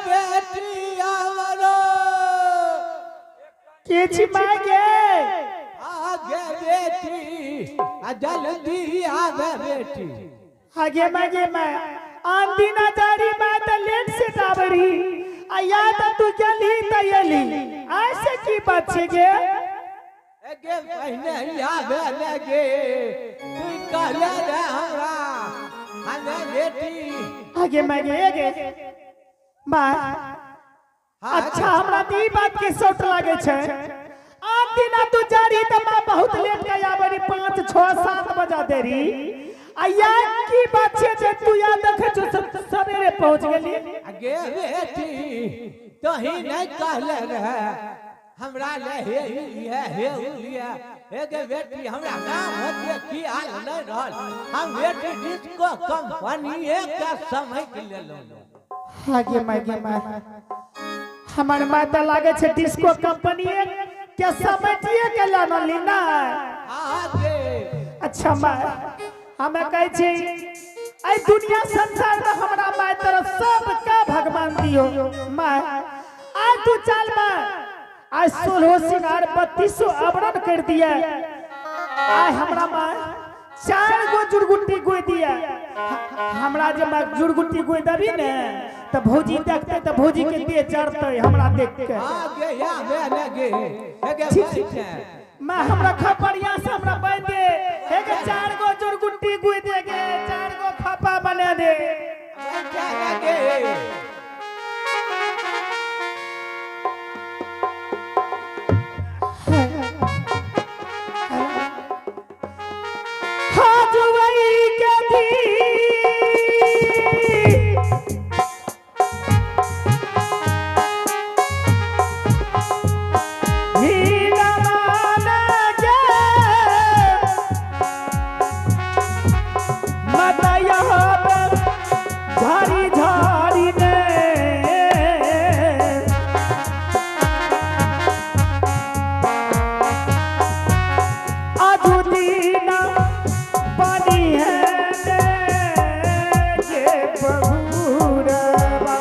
बेटी आवरो। के छी माय गे? आगे बेटी, आ जल्दी आवे बेटी। आगे माय गे माय, आन दिना जारी माय त लेट से आबै रही, आ या त तू गेलही त एलही, ऐसे की बात छै गे? गे पहिने आवे लगे, तू कहले रे हमरा हमे बेटी। आगे माय गे, गे माय। हाँ, अच्छा, हमरा तऽ ई बात के सोट लागे छै। आन दिना तू जा रही तऽ माँ बहुत लेट के आबै रही, 5 6 7 बजा दे रही, आ या की बात छै जे तू या देखै छौ सवेरे पहुंच गेली? गे बेटी, तोही नहीं कहले रहे हमरा ले हे ई लिए हे उ लिए। हे गे बेटी, हमरा नाम होते की हाल नहीं रहल, हम बेटी डिस्को कंपनी के समझ लेलहुँ। आगे माय गे माय, हमर माय तऽ लागे छै डिस्को कंपनी के समझिए के लाना ली ना। आगे। अच्छा माय, हमे कहै छी एहि दुनिया संसार में हमरा माय तरफ सबके भगवान दियो। माय, आइ तू चल माय, आइ 16 सिंगार 32 आवरण कर दिया, आइ हमरा माय 4 गो जुड़गुट्टी गोइ दिया। हमरा जे माय जुड़गुट्टी गोइ देबी ने तऽ भौजी देखते तऽ भौजी के देह जरतै हमरा देख के। आगे आवे लगे, हे गे ठीक। बैठ। मैं हमरा खपड़िया से हमरा बांध दे, हे गे 4 गो जुड़गुट्टी गुइ दे गे, 4 गो खपा बना दे। बैठ लगे। हाजुवई के दी हीना माना के मतया झारी झारी ने आजुदीना पानी है के बहुरवा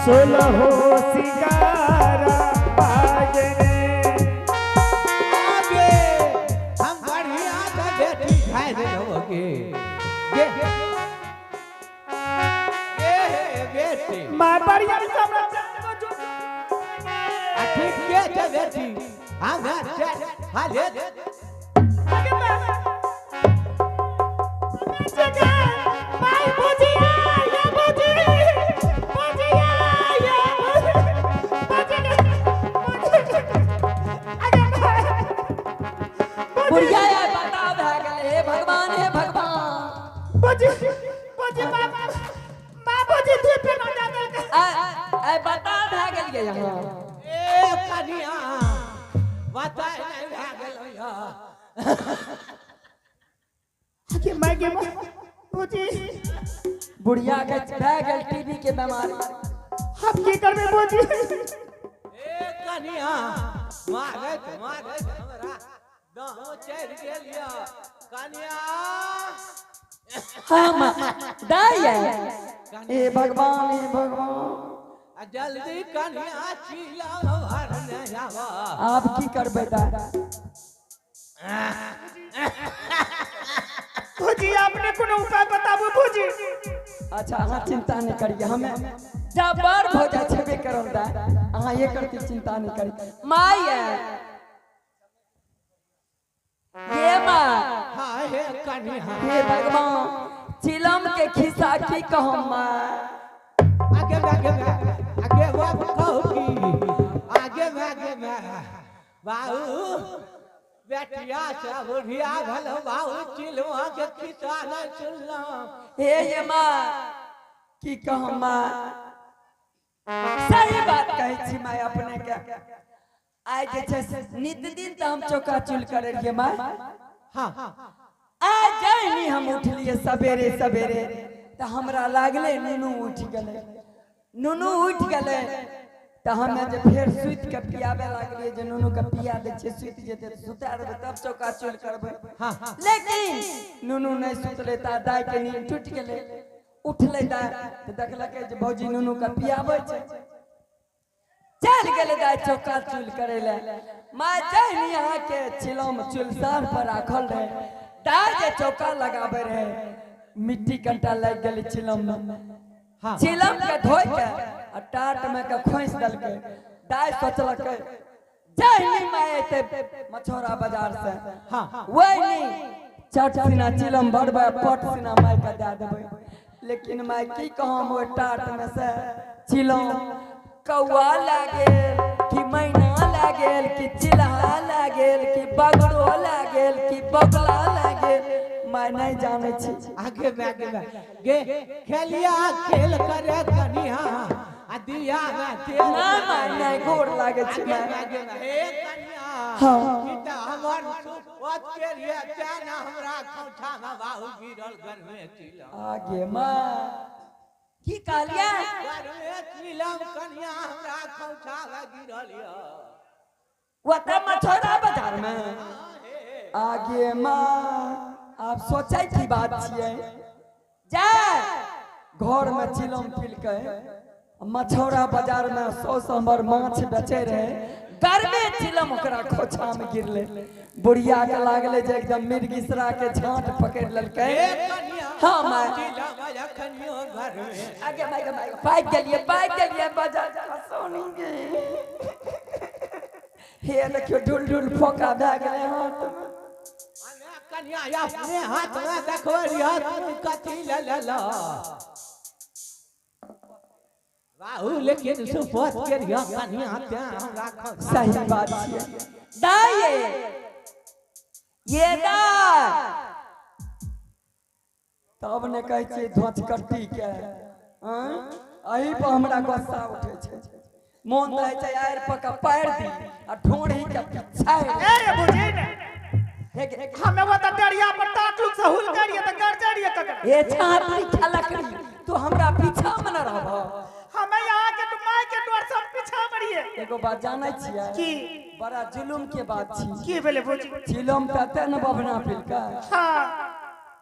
सोलहो सिंगारा बाजने। आगे हम बढ़िया से बेटी खाए देबो गे गे गे बेटी। माय बढ़िया से हमरा 4 गो जो आ ठीक के छै बेटी, हम हाले। आगे माय, माय भुजिया या भुजी भुजिया या भुजी आगे माय। बुढ़िया या बता भए गेलै, हे भगवान, हे भगवान। भुजी भुजी माँ माँ भुजी तू पे ना जा दे। आ आ बता भए गेलियै यहाँ। ए कनिया, बताय नहीं भए गेलो या। आगे माय गे माय भुजी। बुढ़िया के भए गेल टीबी के बीमारी। हम की करबे भुजी? ए कनिया, मारैत मारैत हमरा दम चढ़ि गेल या कनिया। हाँ माँ दाइ, हे भगवान, हे भगवान। आ जल्दी कनिया चिला भरने आवा। आब की करबै दाइ? भुजी, आपने कोनो उपाय बताबू भुजी। अच्छा, अहाँ चिंता नहीं करिए, हमें जब बड़ भऽ जाइ छेबे करल दाइ, अहाँ ये करती चिंता नहीं करी। माय गे माँ। हाँ हे कनिया। हे भगवान, चिलम के खिस्सा की कहम माँ? आगे आगे आगे बाबू, कहू की आगे आगे बाबू, बेटिया से बुढ़िया भलो बाबू, चिलवा के खिस्सा नहीं सुनलहुँ। हे ये माँ, की कहम माँ, सही बात कहै छी माय अपने के। आइ जे छै से नित दिन तऽ हम चौका चूल करै रहियै माय। हाँ। आइ जहनी हम उठलियै सवेरे सवेरे तऽ हमरा लागलै नुनू उठि गेलै, नुनू उठि गेलै, तऽ हमे जे फेर सुति के पियाबे लागलियै जे नुनू के पिया दै छियै, सुति जेतै तऽ सुता देबै, तब चौका चूल करबै। हाँ हाँ लेकिन नुनू नहि सुतलै तऽ दाइ के नींद टूटि गेलै। उठलै दाइ तऽ देखलकै जे भौजी नुनू के पियाबै छै। चलि गेलै दाइ चौका चूल करै लए। माय जहनी अहाँके चिलम चुलसार पर राखल रहे, दाइ जे चौका लगाबै रहे, मिट्टी कनिटा लागि गेलै चिलम में। चिलम के धोइ के आ टाट में के खोसि देलकै। दाइ सोचलकै जहनी माय एतै मछौरा बाजार से, वही चट सिना चिलम भरबै, पट सिना माय के दए देबै। लेकिन माय की कहम, ओहि टाट में से चिलम कौआ लए गेल कि मैना लए गेल कि चिल्हा लए गेल कि बगरो लए गेल कि बगला लए गेल, माय नहीं जानै छी। आगे में आगे में गे खेलिया खेल करे कनिया आ दिया में तेल। ना माय नहीं, गोर लागै छी आगे माय। में आगे में हे कनिया। हाँ। ई तऽ हमर सुपत के लिए तें ने हमरा खोंठा में बाहु गिरल गरमे चिलम। आगे माय की कहलियै? गरमे चिलम कनिया हमरा खोंठा में गिरल यऽ। ओतऽ मछौरा बाजार में? आगे माँ आब सोचै की बात छियै, जाय घर में चिलम पिलकै, मछौरा बाजार में 100 हमर माछ बेचै रहे, गरमे चिलम ओकरा खोछा में गिरलै। बुढ़िया के लागलै जे एकदम मिर्गिसरा के झांट पकड़ि लेलकै। हे कनिया। हाँ माय। चिलम अखनियो घर में। आगे माय गे माय गे, पाकि गेलियै पाकि गेलियै बाजार सोनी गे। हे देखियौ ढुल ढुल फोका भए गेलै हाथ में। हमे कनिया अपने हाथ में देखबै रहियै तू कथी ले लेलऽ बाहु, लेकिन सुपत के रहियै कनिया तें हमरा खोंठा। सही बात छियै दाइ, ये दाइ तब ने कहै छियै ध्वजकट्टी के आँय? एहि पर हमरा गुस्सा उठै छै, मोन तऽ होइ छै आड़ि पर के पारि दी आ ढोढ़ी के पिछाड़ि। ए बुझी ने। हे गे। हमे वो तऽ डरिया पर टाटलुक से हुल करिए तऽ गरजरिए ककरा। ए छापड़ी खेलकड़ी, तू हमरा पीछा में न रहब। हमे यहाँ के माय के डर सब पीछा मरिए। एगो बात जानै छियै? की? बड़ा जुलुम के बात छी। की भेलै भौजी? चिलम तऽ ने बभना पिलकै।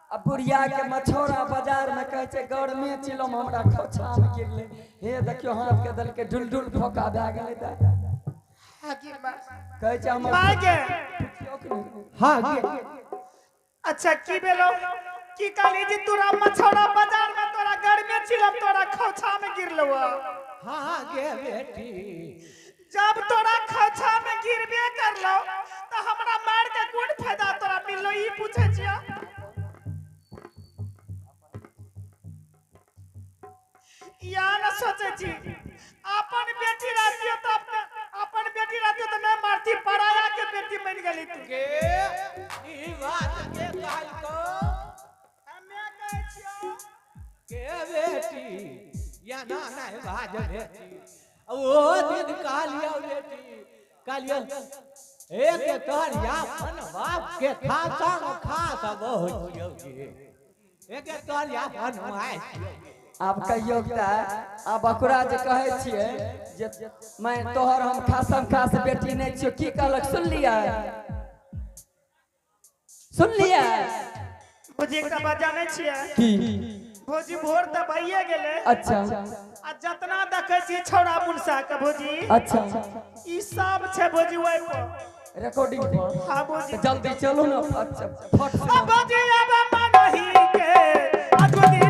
आ बुढ़िया के मछौरा बाजार में कहै छै गरमे चिलम हमरा खोछा में गिरलै। हे देखियौ हाथ के देलकै ढुल ढुल फोका भए गेलै तऽ कहै छै हमर माय के। पुछियौ कि नहि? हाँ गे। अच्छा की भेलो, की कहली जी तोरा मछौरा बाजार में तोरा गरमे चिलम तोरा खोछा में गिरलो? हाँ गे बेटी। जब तोरा खोछा में गिरबे करलो तो हमरा मार के कोन फायदा तोरा मिललो, ई पूछे छियो। या न सोचे छी अपन बेटी रहती तो अपने अपन बेटी रहती तो नहीं मारती, पराया के बेटी बन गेली तू। गे ई बात के कहलको? हमे कहै छियो। के बेटी या ना नहीं बाज बेटी, ओ दिन कहलियो बेटी, कहलियो एक तोहर अपन बाप के खासा में खास बहुत छियौ गे, एक तोहर अपन माय छियौ। आब कहियौ तऽ आब ओकरा जे कहै छियै जे मैं तोहर हम खासम खास बेटी नहीं छियौ, की कहलक सुनलियै? सुनलियै? भौजी एकटा बात जानै छियै? की? भौजी भोर तऽ भइए गेलै। अच्छा। आ जतना देखै छियै छौड़ा मुनसा के भौजी, अच्छा। ई सब छै भौजी ओहि पर रिकॉर्डिंग पर। हाँ भौजी। जल्दी चलू ने, अच्छा फट से। अब भौजी अब मनही के अदुदी।